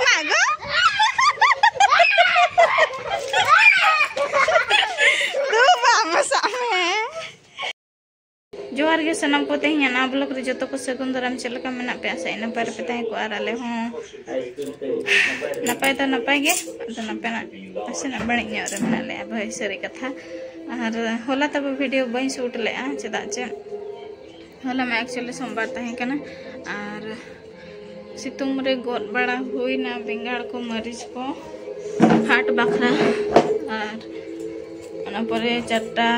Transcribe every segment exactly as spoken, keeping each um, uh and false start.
ᱢᱟ ᱜᱚ᱾ ᱫᱩ ᱵᱟᱝ ᱢᱮᱥᱟᱜ ᱢᱮ᱾ ᱡᱚᱦᱟᱨ ᱜᱮ ᱥᱟᱱᱟᱢ ᱠᱚ, ᱛᱮᱦᱮᱧᱟᱜ ᱱᱟᱣᱟ vlog ᱨᱮ ᱡᱚᱛᱚ ᱠᱚ ᱥᱟᱹᱜᱩᱱ ᱫᱟᱨᱟᱢ᱾ ᱪᱮᱫ ᱞᱮᱠᱟ ᱢᱮᱱᱟᱜ ᱯᱮᱭᱟ? ᱟᱥᱟᱭᱟᱹᱧ ᱱᱟᱯᱟᱭ ᱨᱮᱯᱮ ᱛᱟᱦᱮᱸ ᱠᱚᱜᱼᱟ, ᱟᱨ ᱟᱞᱮ ᱦᱚᱸ ᱱᱟᱯᱟᱭ ᱫᱚ ᱱᱟᱯᱟᱭ ᱜᱮ᱾ ᱟᱫᱚ ᱱᱟᱯᱮᱱᱟᱜ ᱱᱟᱥᱮᱱᱟᱜ ᱵᱟᱹᱲᱤᱡ ᱧᱚᱜ ᱨᱮ ᱢᱮᱱᱟᱜ ᱞᱮᱭᱟ, ᱵᱷᱟᱹᱭ, ᱥᱟᱹᱨᱤ ᱠᱟᱛᱷᱟ᱾ ᱟᱨ ᱦᱚᱞᱟ ᱛᱟᱵᱚ video ᱵᱟᱹᱧ shoot ᱞᱮᱫᱼᱟ, ᱪᱮᱫᱟᱜ ᱪᱮ ᱦᱚᱞᱟ ᱢᱟ actually ᱥᱳᱢᱵᱟᱨ ᱛᱟᱦᱮᱸ ᱠᱟᱱᱟ᱾ ᱟᱨ ᱥᱤᱛᱩᱝ ᱨᱮ ᱜᱚᱫ ᱵᱟᱲᱟ ᱦᱩᱭᱱᱟ ᱵᱮᱸᱜᱟᱲ ᱠᱚ, ᱢᱟᱹᱨᱤᱪ ᱠᱚ ᱦᱟᱴ ᱵᱟᱠᱷᱨᱟ᱾ ᱟᱨ ᱚᱱᱟ ᱯᱚᱨᱮ ᱪᱟᱨᱴᱟ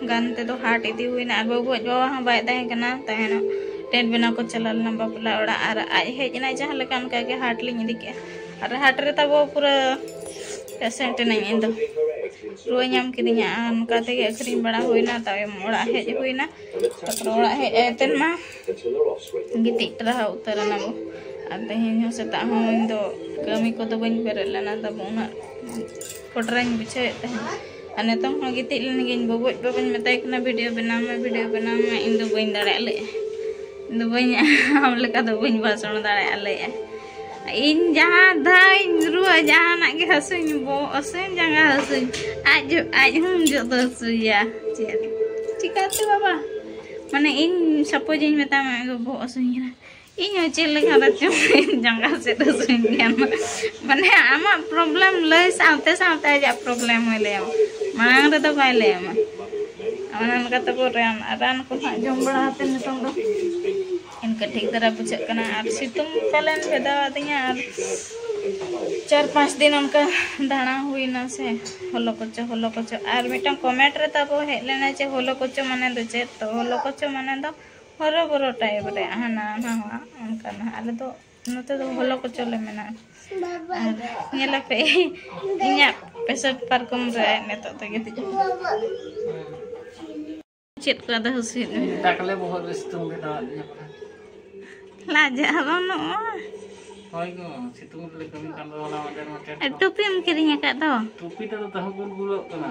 ᱜᱟᱱ ᱛᱮᱫᱚ ᱦᱟᱴ ᱤᱫᱤ ᱦᱩᱭᱱᱟ᱾ ᱟᱨ ᱵᱟᱹᱵᱩ ᱟᱡ ᱵᱟᱵᱟ ᱦᱚᱸ ᱵᱟᱭ ᱛᱟᱦᱮᱸ ᱠᱟᱱᱟ, ᱛᱟᱦᱮᱱᱚᱜ tent ᱵᱮᱱᱟᱣ ᱠᱚ ᱪᱟᱞᱟᱣ ᱞᱮᱱᱟ ᱵᱟᱯᱞᱟ ᱚᱲᱟᱜ᱾ ᱟᱨ ᱟᱡ ᱦᱮᱡ ᱮᱱᱟᱭ ᱡᱟᱦᱟᱸ ᱞᱮᱠᱟ, ᱚᱱᱠᱟ ᱜᱮ ᱦᱟᱴ ᱞᱤᱧ ᱤᱫᱤ ᱠᱮᱜᱼᱟ᱾ ᱟᱨ ᱦᱟᱴ ᱨᱮ ᱛᱟᱵᱚ ᱯᱩᱨᱟᱹ patient ᱮᱱᱟᱹᱧ ᱤᱧ ᱫᱚ, ᱨᱩᱣᱟᱹ ᱧᱟᱢ ᱠᱤᱫᱤᱧᱟ᱾ ᱟᱨ ᱚᱱᱠᱟ ᱛᱮᱜᱮ ᱟᱹᱠᱷᱨᱤᱧ ᱵᱟᱲᱟ ᱦᱩᱭᱱᱟ, ᱛᱟᱭᱚᱢ ᱚᱲᱟᱜ ᱦᱮᱡ ᱦᱩᱭᱱᱟ᱾ ᱛᱟᱨᱯᱚᱨᱮ ᱚᱲᱟᱜ ᱦᱮᱡ ᱠᱟᱛᱮᱫ ᱢᱟ ᱜᱤᱛᱤᱡ ᱴᱟᱨᱦᱟᱣ ᱩᱛᱟᱹᱨ ᱮᱱᱟ ᱵᱚ᱾ ᱟᱨ ᱛᱮᱦᱮᱧ ᱦᱚᱸ ᱥᱮᱛᱟᱜ ᱦᱚᱸ ᱤᱧ ᱫᱚ ᱠᱟᱹᱢᱤ ᱠᱚᱫᱚ ᱵᱟᱹᱧ ᱵᱮᱨᱮᱫ ᱞᱮᱱᱟ, ᱛᱟᱵᱚ ᱩᱱᱟᱹᱜ ᱠᱚᱴᱨᱟᱧ ᱵᱩᱡᱷᱟᱹᱣᱮᱫ ᱛᱟᱦᱮᱸᱫ᱾ ᱟᱨ ᱱᱤᱛᱚᱝ ᱦᱚᱸ ᱜᱤᱛᱤᱡ ᱞᱮᱱ ᱜᱤᱧ, ᱵᱟᱹᱵᱩᱡ ᱵᱟᱵᱟᱧ ᱢᱮᱛᱟᱭ ᱠᱟᱱᱟ, video ᱵᱮᱱᱟᱣ ᱢᱮ, video ᱵᱮᱱᱟᱣ ᱢᱮ, ᱤᱧ ᱫᱚ ᱵᱟᱹᱧ ᱫᱟᱲᱮᱭᱟᱜᱼᱟ ᱞᱟᱹᱭᱮᱫᱼᱟᱭ᱾ ᱤᱧ ᱫᱚ ᱵᱟᱹᱧ, ᱟᱢ ᱞᱮᱠᱟ ᱫᱚ ᱵᱟᱹᱧ ᱵᱷᱟᱥᱚᱱ ᱫᱟᱲᱮᱭᱟᱜᱼᱟ ᱞᱟᱹᱭᱮᱫᱼᱟᱭ᱾ ᱤᱧ ᱡᱟᱦᱟᱸ ᱫᱷᱟᱣ ᱤᱧ ᱨᱩᱣᱟᱹ, ᱡᱟᱦᱟᱱᱟᱜ ᱜᱮ ᱦᱟᱹᱥᱩᱧ, ᱵᱚᱦᱚᱜ ᱦᱟᱹᱥᱩᱧ, ᱡᱟᱸᱜᱟ ᱦᱟᱹᱥᱩᱧ, ᱟᱡ ᱡᱚ-, ᱟᱡ ᱦᱚᱸ ᱡᱚᱛᱚ ᱦᱟᱹᱥᱩᱭᱟ᱾ ᱪᱮᱫ ᱪᱤᱠᱟᱹᱛᱮ ᱵᱟᱵᱟ? ᱢᱟᱱᱮ ᱤᱧ suppose ᱤᱧ ᱢᱮᱛᱟᱢᱟ, ᱵᱚᱦᱚᱜ ᱦᱟᱹᱥᱩᱧ ᱠᱟᱱᱟ, ᱤᱧ ᱦᱚᱸ ᱪᱮᱫ ᱞᱮᱠᱟ ᱨᱮᱪᱚ ᱡᱟᱸᱜᱟ ᱥᱮᱫ ᱦᱟᱹᱥᱩᱧ ᱠᱟᱱᱟ᱾ ᱢᱟᱱᱮ ᱟᱢᱟᱜ problem ᱞᱟᱹᱭ ᱥᱟᱶᱛᱮ ᱥᱟᱶᱛᱮ ᱟᱡᱟᱜ problem ᱦᱚᱸᱭ ᱞᱟᱹᱭᱟᱢᱟ, ᱢᱟᱲᱟᱝ ᱨᱮᱫᱚ ᱵᱟᱭ ᱞᱟᱹᱭᱟᱢᱟ᱾ ᱚᱱᱮ ᱚᱱᱠᱟ ᱛᱟᱵᱚ ᱨᱟᱱ, ᱟᱨ ᱨᱟᱱ ᱠᱚ ᱦᱟᱸᱜ ᱡᱚᱢ ᱵᱟᱲᱟ ᱠᱟᱛᱮ ᱱᱤᱛᱚᱝ ᱫᱚ ᱤᱱᱠᱟᱹ ᱴᱷᱤᱠ ᱫᱷᱟᱨᱟ ᱵᱩᱡᱷᱟᱹᱜ ᱠᱟᱱᱟ᱾ ᱟᱨ ᱥᱤᱛᱩᱝ ᱯᱟᱞᱮᱱ ᱵᱷᱮᱫᱟᱣ ᱟᱹᱫᱤᱧᱟ, ᱟᱨ ᱪᱟᱨ ᱯᱟᱸᱪ ᱫᱤᱱ ᱚᱱᱠᱟ ᱫᱟᱬᱟ ᱦᱩᱭᱱᱟ ᱥᱮ, ᱦᱚᱞᱚ ᱠᱚᱪᱚ, ᱦᱚᱞᱚ ᱠᱚᱪᱚ᱾ ᱟᱨ ᱢᱤᱫᱴᱟᱝ comment ᱨᱮ ᱛᱟᱵᱚ ᱦᱮᱡ ᱞᱮᱱᱟ ᱡᱮ ᱦᱚᱞᱚ ᱠᱚᱪᱚ ᱢᱟᱱᱮ ᱫᱚ ᱪᱮᱫ? ᱛᱚ ᱦᱚᱞᱚ ᱠᱚᱪᱚ ᱢᱟᱱᱮ ᱫᱚ ᱦᱚᱨᱚ ᱵᱚᱨᱚ type ᱨᱮ ᱦᱟᱱᱟ ᱱᱟᱣᱟ ᱚᱱᱠᱟᱱᱟᱜ᱾ ᱟᱞᱮ ᱫᱚ ᱱᱚᱛᱮ ᱫᱚ ᱦᱚᱞᱚ ᱠᱚᱪᱚ ᱞᱮ ᱢᱮᱱᱟ᱾ ᱟᱨ ᱧᱮᱞᱟᱯᱮ, ᱤᱧᱟᱹᱜ ᱯᱮᱥᱮᱱᱴ ᱯᱟᱨᱠᱚᱢ ᱨᱮ ᱱᱤᱛᱚᱜ ᱫᱚ ᱜᱤᱛᱤᱡ ᱟᱠᱟᱱᱟ᱾ ᱪᱮᱫ ᱠᱚ ᱟᱫᱚ ᱦᱩᱥᱤᱫ ᱢᱮ? ᱫᱟᱠᱟ ᱞᱮ ᱵᱚᱦᱚᱜ ᱨᱮ ᱥᱤᱛᱩᱝ ᱜᱮ ᱫᱟᱜ ᱧᱚᱜ ᱠᱟᱱᱟ᱾ ᱞᱟᱡᱟᱜ ᱵᱟᱹᱱᱩᱜᱼᱟ᱾ ᱦᱳᱭ ᱜᱳ, ᱥᱤᱛᱩᱝ ᱨᱮᱞᱮ ᱠᱟᱹᱢᱤ ᱠᱟᱱ ᱫᱚ ᱦᱚᱞᱟ ᱢᱟᱫᱷᱮᱨ ᱢᱟ ᱴᱮᱴ ᱠᱚ᱾ ᱴᱩᱯᱤᱢ ᱠᱤᱨᱤᱧ ᱟᱠᱟᱫ ᱫᱚ? ᱴᱩᱯᱤ ᱫᱚ ᱛᱟᱦᱮᱸ ᱜᱩᱞ ᱜᱩᱞᱚᱜ ᱠᱟᱱᱟ᱾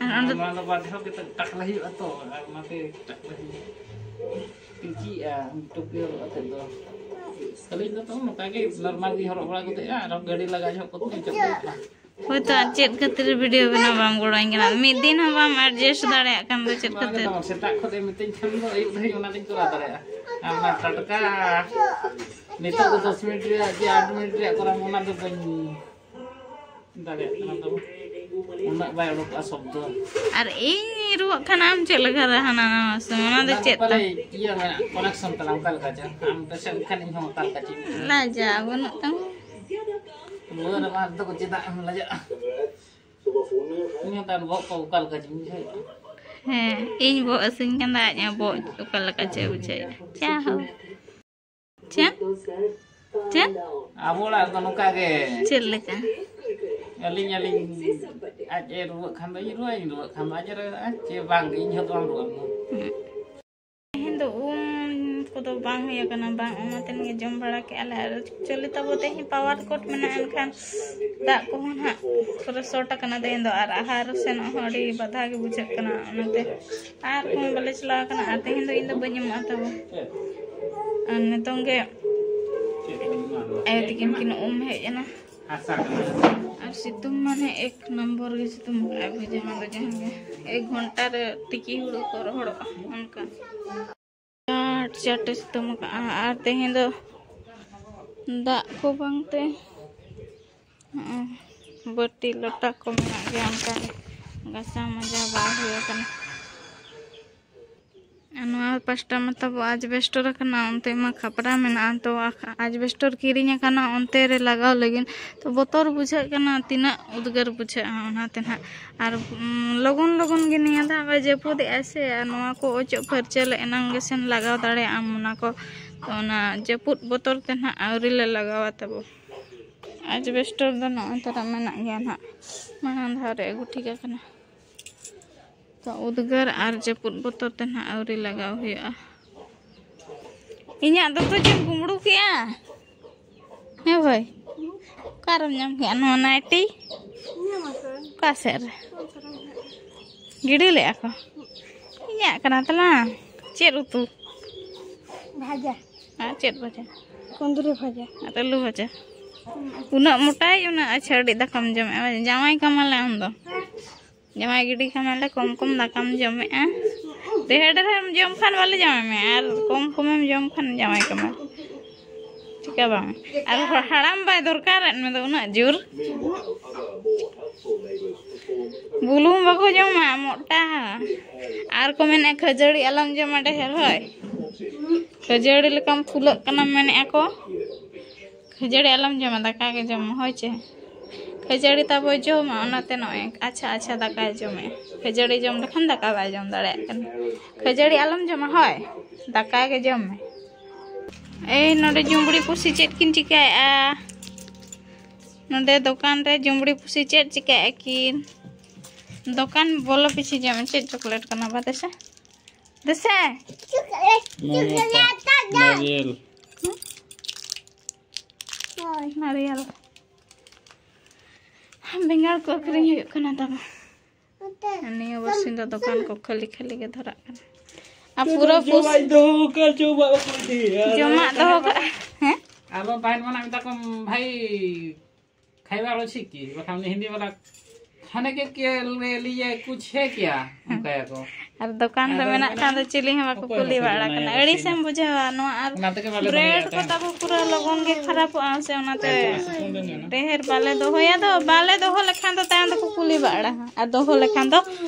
ᱟᱨ ᱚᱸᱰᱮ ᱱᱚᱣᱟ ᱫᱚ ᱵᱟᱨ ᱡᱚᱦᱚᱜ ᱠᱟᱛᱮ ᱴᱟᱠᱞᱮ ᱦᱩᱭᱩᱜᱼᱟ ᱛᱚ, ᱟᱨ ᱚᱱᱟᱛᱮ ᱴᱟᱠᱞᱮ ᱦᱩᱭᱩᱜᱼᱟ᱾ ᱴᱤᱠᱤᱜᱼᱟ ᱴᱩᱯᱤ ᱦᱚᱨᱚᱜ ᱠᱟᱛᱮ ᱫᱚ᱾ ᱟᱹᱞᱤᱧ ᱫᱚ ᱛᱚ ᱱᱚᱝᱠᱟ ᱜᱮ ᱱᱚᱨᱢᱟᱞ ᱜᱮ ᱦᱚᱨᱚᱜ ᱵᱟᱲᱟ ᱠᱟᱛᱮ, ᱟᱨ ᱜᱟᱹᱰᱤ ᱞᱟᱜᱟ ᱡᱚᱦᱚᱜ ᱠᱚᱫᱚ ᱞᱤᱧ ᱪᱟᱯᱚ ᱠᱟᱜᱼᱟ᱾ ᱦᱳᱭᱛᱳ ᱟᱨ ᱪᱮᱫ ᱠᱷᱟᱹᱛᱤᱨ ᱵᱷᱤᱰᱤᱭᱳ ᱵᱮᱱᱟᱣ ᱵᱟᱢ ᱜᱚᱲᱚᱧ ᱠᱟᱱᱟ? ᱢᱤᱫ ᱫᱤᱱ ᱦᱚᱸ ᱵᱟᱢ ᱮᱰᱡᱟᱥᱴ ᱫᱟᱲᱮᱭᱟᱜ ᱠᱟᱱ ᱫᱚ ᱪᱮᱫ ᱱᱚᱣᱟ ᱠᱷᱟᱹᱛᱤᱨ? ᱜᱮᱛᱚ ᱥᱮᱛᱟᱜ ᱠᱷᱚᱱ ᱮ ᱢᱤᱛᱟᱹᱧ ᱠᱷᱟᱱ ᱫᱚ ᱟᱹᱭᱩᱵ ᱫᱷᱟᱹᱵᱤᱡ ᱚᱱᱟ ᱫᱚᱧ ᱠᱚᱨᱟᱣ ᱫᱟᱲᱮᱭᱟᱜᱼᱟ᱾ ᱟᱨ ᱚᱱᱟ ᱴᱟᱴᱠᱟ ᱱᱤᱛᱚᱜ ᱫᱚ ᱫᱚᱥ ᱢᱤᱱᱤᱴ ᱨᱮᱭᱟᱜ ᱡᱮ ᱟᱴ ᱢᱤᱱᱤᱴ ᱨᱮᱭᱟᱜ ᱠᱚᱨᱟᱣ ᱚᱱᱟ ᱫᱚ ᱵᱟᱹᱧ ᱫᱟᱲᱮᱭᱟᱜ ᱠᱟᱱᱟ ᱛᱟᱵᱚ᱾ ᱩᱱᱟᱹᱜ ᱵᱟᱭ ᱚᱰᱚᱠᱚᱜᱼᱟ ᱥᱚᱵᱫᱚ᱾ ᱟᱨ ᱤᱧ ᱨᱩᱣᱟᱹᱜ ᱠᱷᱟᱱ ᱟᱢ ᱪᱮᱫ ᱞᱮᱠᱟ ᱨᱮ ᱦᱟᱱᱟ ᱱᱟᱣᱟ ᱥᱚᱢᱚᱭ? ᱚᱱᱟ ᱫᱚ ᱚᱱᱟ ᱫᱚ ᱪᱮᱫ ᱯᱟᱞᱮ ᱛᱟᱢ? ᱤᱭᱟᱹ ᱢᱮᱱᱟᱜ, ᱠᱚᱱᱮᱠᱥᱚᱱ ᱛᱟᱞᱟᱝ ᱚᱠᱟ ᱞᱮᱠᱟ ᱪᱚ᱾ ᱟᱢ ᱯᱮᱥᱮᱱᱴ ᱠᱷᱟᱱ ᱤᱧ ᱦᱚᱸ ᱚᱠᱟ ᱞᱮᱠᱟ ᱪᱚᱧ ᱵᱩᱡᱷᱟᱹᱣᱟ᱾ ᱞᱟᱡᱟᱣ ᱵᱟᱹᱱᱩᱜ ᱛᱟᱢᱟ᱾ ᱨᱩᱣᱟᱹ ᱨᱮᱢᱟ ᱫᱚ ᱪᱮᱫᱟᱜ ᱮᱢ ᱞᱟᱡᱟᱜᱼᱟ? ᱤᱧ ᱦᱚᱸ ᱛᱟᱭᱚᱢ ᱵᱚᱦᱚᱜ ᱠᱚ ᱚᱠᱟ ᱞᱮᱠᱟ ᱪᱚᱧ ᱵᱩᱡᱷᱟᱹᱣᱮᱫᱼᱟ᱾ ᱦᱮᱸ, ᱤᱧ ᱵᱚᱦᱚᱜ ᱦᱟᱹᱥᱩᱧ ᱠᱟᱱᱟ, ᱟᱡ ᱦᱚᱸ ᱵᱚᱦᱚᱜ ᱚᱠᱟ ᱞᱮᱠᱟ ᱪᱚ ᱵᱩᱡᱷᱟᱹᱣᱮᱫᱼᱟ᱾ ᱪᱟ ᱦᱚᱸ᱾ ᱪᱮᱫ? ᱪᱮᱫ? ᱟᱵᱚ ᱚᱲᱟᱜ ᱨᱮᱫᱚ ᱱᱚᱝᱠᱟ ᱜᱮ᱾ ᱪᱮᱫ ᱞᱮᱠᱟ? ᱟᱹᱞᱤᱧ, ᱟᱹᱞᱤᱧ, ᱟᱡ ᱮ ᱨᱩᱣᱟᱹᱜ ᱠᱷᱟᱱ ᱫᱚ ᱤᱧ ᱨᱩᱣᱟᱹᱜ, ᱤᱧ ᱨᱩᱣᱟᱹᱜ ᱠᱷᱟᱱ ᱫᱚ ᱟᱡ ᱮ ᱨᱩᱣᱟᱹᱜᱼᱟ᱾ ᱪᱮ ᱵᱟᱝ ᱜᱮ, ᱤᱧ ᱦᱚᱸ ᱫᱚ ᱵᱟᱝ ᱨᱩᱣᱟᱹᱜ᱾ ᱦᱩᱸ᱾ ᱛᱮᱦᱮᱧ ᱫᱚ ᱩᱢ ᱠᱚᱫᱚ ᱵᱟᱝ ᱦᱩᱭ ᱟᱠᱟᱱᱟ, ᱵᱟᱝ ᱩᱢ ᱟᱛᱮᱱ ᱜᱮ ᱡᱚᱢ ᱵᱟᱲᱟ ᱠᱮᱜᱼᱟ ᱞᱮ᱾ ᱟᱨ actually ᱛᱟᱵᱚ ᱛᱮᱦᱮᱧ power cut ᱢᱮᱱᱟᱜᱼᱟ, ᱮᱱᱠᱷᱟᱱ ᱫᱟᱜ ᱠᱚᱦᱚᱸ ᱱᱟᱦᱟᱜ ᱯᱩᱨᱟᱹ short ᱟᱠᱟᱱᱟ ᱛᱮᱦᱮᱧ ᱫᱚ, ᱟᱨ ᱟᱦᱟᱨ ᱥᱮᱱᱚᱜ ᱦᱚᱸ ᱟᱹᱰᱤ ᱵᱟᱫᱷᱟ ᱜᱮ ᱵᱩᱡᱷᱟᱹᱜ ᱠᱟᱱᱟ, ᱚᱱᱟᱛᱮ ᱟᱦᱟᱨ ᱠᱚᱦᱚᱸ ᱵᱟᱞᱮ ᱪᱟᱞᱟᱣ ᱟᱠᱟᱱᱟ᱾ ᱟᱨ ᱛᱮᱦᱮᱧ ᱫᱚ ᱤᱧ ᱫᱚ ᱵᱟᱹᱧ ᱩᱢᱩᱜᱼᱟ ᱛᱟᱵᱚ᱾ ᱟᱨ ᱱᱤᱛᱚᱝ ᱜᱮ ᱟᱭᱳ ᱛᱟᱹᱠᱤᱱ ᱠᱤᱱ ᱩᱢ ᱦᱮᱡ ᱮᱱᱟ᱾ ᱟᱨ ᱥᱤᱛᱩᱝ ᱢᱟᱱᱮ ᱮᱠ ᱱᱚᱢᱵᱚᱨ ᱜᱮ ᱥᱤᱛᱩᱝ ᱠᱟᱜᱼᱟᱭ, ᱡᱟᱦᱟᱸ ᱫᱚ ᱡᱟᱦᱟᱸ ᱜᱮ ᱮᱠ ᱜᱷᱚᱱᱴᱟ ᱨᱮ ᱛᱤᱠᱤ ᱦᱩᱲᱩ ᱠᱚ ᱨᱚᱦᱚᱲᱚᱜᱼᱟ ᱚᱱᱠᱟ᱾ ᱪᱟᱴ ᱪᱟᱴᱮ ᱥᱤᱛᱩᱝ ᱠᱟᱜᱼᱟ᱾ ᱟᱨ ᱛᱮᱦᱮᱧ ᱫᱚ ᱫᱟᱜ ᱠᱚ ᱵᱟᱝᱛᱮ ᱱᱚᱜᱼᱚᱭ ᱵᱟᱹᱴᱤ ᱞᱚᱴᱟ ᱠᱚ ᱢᱮᱱᱟᱜ ᱜᱮᱭᱟ, ᱚᱱᱠᱟ ᱜᱮ ᱜᱟᱥᱟᱣ ᱢᱟᱡᱟᱣ ᱵᱟᱭ ᱦᱩᱭ ᱟᱠᱟᱱᱟ᱾ ᱟᱨ ᱱᱚᱣᱟ ᱯᱟᱥᱴᱟ ᱢᱟ ᱛᱟᱵᱚ ᱟᱡᱵᱮᱥᱴᱚᱨ ᱟᱠᱟᱱᱟ, ᱚᱱᱛᱮ ᱢᱟ ᱠᱷᱟᱯᱨᱟ ᱢᱮᱱᱟᱜᱼᱟ᱾ ᱛᱚ ᱟᱡᱵᱮᱥᱴᱚᱨ ᱠᱤᱨᱤᱧ ᱟᱠᱟᱱᱟ, ᱚᱱᱛᱮ ᱨᱮ ᱞᱟᱜᱟᱣ ᱞᱟᱹᱜᱤᱫ᱾ ᱛᱚ ᱵᱚᱛᱚᱨ ᱵᱩᱡᱷᱟᱹᱜ ᱠᱟᱱᱟ, ᱛᱤᱱᱟᱹᱜ ᱩᱫᱽᱜᱟᱹᱨ ᱵᱩᱡᱷᱟᱹᱜᱼᱟ ᱚᱱᱟᱛᱮ ᱱᱟᱦᱟᱜ᱾ ᱟᱨ ᱩᱢ, ᱞᱚᱜᱚᱱ ᱞᱚᱜᱚᱱ ᱜᱮ ᱱᱤᱭᱟᱹ ᱫᱷᱟᱣ ᱡᱟᱹᱯᱩᱫ ᱮᱫᱟᱭ ᱥᱮ, ᱟᱨ ᱱᱚᱣᱟ ᱠᱚ ᱚᱪᱚᱜ ᱯᱷᱟᱹᱨᱪᱟᱹ ᱞᱮ ᱮᱱᱟᱝ ᱜᱮᱥᱮᱱ ᱞᱟᱜᱟᱣ ᱫᱟᱲᱮᱭᱟᱜᱼᱟᱢ ᱚᱱᱟ ᱠᱚ᱾ ᱛᱚ ᱚᱱᱟ ᱡᱟᱹᱯᱩᱫ ᱵᱚᱛᱚᱨ ᱛᱮ ᱱᱟᱦᱟᱜ ᱟᱹᱣᱨᱤ ᱞᱮ ᱞᱟᱜᱟᱣᱟ ᱛᱟᱵᱚ᱾ ᱟᱡᱵᱮᱥᱴᱚᱨ ᱫᱚ ᱱᱚᱜᱼᱚᱭ ᱛᱚᱨᱟ ᱢᱮᱱᱟᱜ ᱜᱮᱭᱟ ᱱᱟᱦᱟᱜ, ᱢᱟᱲᱟᱝ ᱫᱷᱟᱣ ᱨᱮ ᱟᱹᱜᱩ ᱴᱷᱤᱠ ᱟᱠᱟᱱᱟ᱾ ᱛᱚ ᱩᱫᱽᱜᱟᱹᱨ ᱟᱨ ᱡᱟᱹᱯᱩᱫ ᱵᱚᱛᱚᱨ ᱛᱮ ᱱᱟᱦᱟᱜ ᱟᱹᱣᱨᱤ ᱞᱟᱜᱟᱣ ᱦᱩᱭᱩᱜᱼᱟ᱾ ᱤᱧᱟᱹᱜ ᱫᱚᱛᱚ ᱪᱮᱢ ᱠᱩᱢᱵᱽᱲᱩ ᱠᱮᱜᱼᱟ? ᱦᱮᱸ ᱵᱷᱟᱹᱭ, ᱚᱠᱟᱨᱮᱢ ᱧᱟᱢ ᱠᱮᱜᱼᱟ ᱱᱚᱣᱟ ᱱᱟᱭᱴᱤ? ᱧᱟᱢ ᱟᱠᱟᱫ᱾ ᱚᱠᱟ ᱥᱮᱫ ᱨᱮ? ᱚᱱᱛᱮ ᱨᱮ ᱢᱮᱱᱟᱜᱼᱟ᱾ ᱜᱤᱰᱤ ᱞᱮᱜᱼᱟ ᱠᱚ? ᱤᱧᱟᱹᱜ ᱠᱟᱱᱟ ᱛᱟᱞᱟᱝ᱾ ᱪᱮᱫ ᱩᱛᱩ? ᱵᱷᱟᱡᱟ᱾ ᱟᱨ ᱪᱮᱫ ᱵᱷᱟᱡᱟ? ᱠᱩᱸᱫᱽᱨᱤ ᱵᱷᱟᱡᱟ᱾ ᱟᱨ ᱟᱹᱞᱩ ᱵᱷᱟᱡᱟ᱾ ᱩᱱᱟᱹᱜ ᱢᱚᱴᱟᱭ, ᱩᱱᱟᱹᱜ ᱟᱪᱪᱷᱟ, ᱟᱹᱰᱤ ᱫᱟᱠᱟᱢ ᱡᱚᱢᱮᱜᱼᱟ᱾ ᱡᱟᱶᱟᱭ ᱠᱟᱢᱟᱞᱮ ᱟᱢ ᱫᱚ᱾ ᱡᱟᱶᱟᱭ ᱜᱤᱰᱤ ᱠᱟᱢᱟᱞᱮ, ᱠᱚᱢ ᱠᱚᱢ ᱫᱟᱠᱟᱢ ᱡᱚᱢᱮᱜᱼᱟ᱾ ᱰᱷᱮᱨ ᱰᱷᱮᱨᱮᱢ ᱡᱚᱢ ᱠᱷᱟᱱ ᱵᱟᱞᱮ ᱡᱟᱶᱟᱭ ᱢᱮᱭᱟ, ᱟᱨ ᱠᱚᱢ ᱠᱚᱢᱮᱢ ᱡᱚᱢ ᱠᱷᱟᱱ ᱡᱟᱶᱟᱭ ᱠᱟᱢᱟᱞᱮ᱾ ᱪᱤᱠᱟ ᱵᱟᱝ? ᱟᱨ ᱦᱟᱲᱟᱢ ᱵᱟᱭ ᱫᱚᱨᱠᱟᱨᱮᱫ ᱢᱮ ᱫᱚ ᱩᱱᱟᱹᱜ ᱡᱳᱨ᱾ ᱵᱩᱞᱩᱝ ᱵᱟᱠᱚ ᱡᱚᱢᱟ, ᱢᱚᱴᱟ᱾ ᱟᱨ ᱠᱚ ᱢᱮᱱᱮᱫᱼᱟ, "ᱠᱷᱟᱹᱡᱟᱹᱲᱤ ᱟᱞᱚᱢ ᱡᱚᱢᱟ ᱰᱷᱮᱨ", ᱦᱳᱭ᱾ ᱠᱷᱟᱹᱡᱟᱹᱲᱤ ᱞᱮᱠᱟᱢ ᱯᱷᱩᱞᱟᱹᱜ ᱠᱟᱱᱟ, ᱢᱮᱱᱮᱫᱼᱟ ᱠᱚ, "ᱠᱷᱟᱹᱡᱟᱹᱲᱤ ᱟᱞᱚᱢ ᱡᱚᱢᱟ, ᱫᱟᱠᱟ ᱜᱮ ᱡᱚᱢ ᱢᱮ", ᱦᱳᱭ ᱪᱮ? ᱠᱷᱟᱹᱡᱟᱹᱲᱤ ᱛᱟᱵᱚᱭ ᱡᱚᱢᱟ, ᱚᱱᱟᱛᱮ ᱱᱚᱜᱼᱚᱭ ᱟᱪᱪᱷᱟ ᱟᱪᱪᱷᱟ ᱫᱟᱠᱟᱭ ᱡᱚᱢᱮᱫᱼᱟ᱾ ᱠᱷᱟᱹᱡᱟᱹᱲᱤ ᱡᱚᱢ ᱞᱮᱠᱷᱟᱱ ᱫᱟᱠᱟ ᱵᱟᱭ ᱡᱚᱢ ᱫᱟᱲᱮᱭᱟᱜ ᱠᱟᱱᱟ᱾ ᱠᱷᱟᱹᱡᱟᱹᱲᱤ ᱟᱞᱚᱢ ᱡᱚᱢᱟ, ᱦᱳᱭ, ᱫᱟᱠᱟ ᱜᱮ ᱡᱚᱢ ᱢᱮ᱾ ᱮᱭ ᱱᱚᱰᱮ ᱡᱩᱢᱵᱽᱲᱤ ᱯᱩᱥᱤ ᱪᱮᱫ ᱠᱤᱱ ᱪᱤᱠᱟᱹᱭᱮᱫᱼᱟ? ᱱᱚᱰᱮ ᱫᱚᱠᱟᱱ ᱨᱮ ᱡᱩᱢᱵᱽᱲᱤ ᱯᱩᱥᱤ ᱪᱮᱫ ᱪᱤᱠᱟᱹᱭᱮᱫᱼᱟ ᱠᱤᱱ? ᱫᱚᱠᱟᱱ ᱵᱚᱞᱚ ᱯᱤᱪᱷᱤ ᱡᱚᱢ, ᱪᱮᱫ ᱪᱚᱠᱞᱮᱴ ᱠᱟᱱᱟ ᱵᱟ? ᱫᱮᱥᱮ, ᱫᱮᱥᱮ᱾ ᱱᱟᱨᱤᱭᱮᱞ᱾ ᱦᱳᱭ, ᱱᱟᱨᱤᱭᱮᱞ᱾ ᱵᱮᱸᱜᱟᱲ ᱠᱚ ᱟᱹᱠᱷᱨᱤᱧ ᱦᱩᱭᱩᱜ ᱠᱟᱱᱟ ᱛᱟᱵᱚ᱾ ᱱᱤᱭᱟᱹ ᱵᱟᱨᱥᱤᱧ ᱫᱚ ᱫᱚᱠᱟᱱ ᱠᱚ ᱠᱷᱟᱹᱞᱤ ᱠᱷᱟᱹᱞᱤ ᱜᱮ ᱫᱷᱟᱨᱟᱜ ᱠᱟᱱᱟ᱾ ᱟᱨ ᱯᱩᱨᱟᱹ ᱯᱩᱥ-, ᱡᱚᱢᱟᱜ ᱫᱚᱦᱚ ᱠᱟᱜ, ᱡᱚᱢᱟᱜ ᱫᱚᱦᱚ ᱠᱟᱜ, ᱦᱮᱸ? ᱟᱞᱚ ᱛᱟᱦᱮᱱ ᱢᱟᱱᱟ ᱢᱮᱛᱟ ᱠᱚᱢ, ᱵᱷᱟᱭ, ᱠᱷᱟᱭᱵᱟ ᱟᱨᱚ ᱪᱮᱫ ᱠᱤ? ᱵᱟᱠᱷᱟᱱ ᱩᱱᱤ ᱦᱤᱱᱫᱤ ᱵᱟᱞᱟ, ᱠᱷᱟᱱᱮ ᱠᱮ ᱠᱮ ᱞᱮ ᱞᱤᱭᱮ ᱠᱩᱪᱷ ᱦᱮ ᱠᱭᱟ? ᱚᱱᱠᱟᱭᱟᱠᱚ᱾ ᱟᱨ ᱫᱚᱠᱟᱱ ᱨᱮ ᱟᱫᱚ ᱢᱮᱱᱟᱜ ᱢᱟᱱᱮ ᱠᱷᱟᱱ ᱫᱚ ᱪᱤᱞᱤ ᱦᱚᱸ ᱵᱟᱠᱚ ᱚᱠᱚᱭ ᱠᱩᱞᱤ ᱵᱟᱠᱚ ᱵᱟᱲᱟ ᱡᱚᱢᱟ ᱠᱟᱱᱟ᱾ ᱭᱟ ᱟᱹᱲᱤᱥᱮᱢ ᱵᱟᱹᱥᱤ? ᱵᱩᱡᱷᱟᱹᱣᱟ ᱱᱚᱣᱟ, ᱟᱨ ᱚᱱᱟ ᱛᱮᱜᱮ ᱵᱟᱞᱮ ᱵᱨᱮᱰ ᱫᱚᱦᱚᱭᱟ ᱠᱚ ᱛᱟᱭᱚᱢ᱾ ᱛᱟᱵᱚ ᱯᱩᱨᱟᱹ ᱞᱚᱜᱚᱱ ᱜᱮ ᱠᱷᱟᱨᱟᱯᱚᱜᱼᱟ ᱥᱮ, ᱚᱱᱟᱛᱮ ᱛᱟᱭᱚᱢ ᱛᱮ ᱥᱤᱛᱩᱝ ᱫᱤᱱ ᱠᱟᱱᱟ᱾ ᱰᱷᱮᱨ ᱵᱟᱞᱮ ᱫᱚᱦᱚᱭᱟ᱾ ᱫᱚ ᱵᱟᱞᱮ ᱫᱚᱦᱚ ᱞᱮᱠᱷᱟᱱ ᱫᱚ ᱛᱟᱭᱚᱢ ᱫᱚᱠᱚ ᱠᱩᱞᱤ ᱵᱟᱲᱟ, ᱟᱨ ᱫᱚᱦᱚ ᱞᱮᱠᱷᱟᱱ ᱫᱚ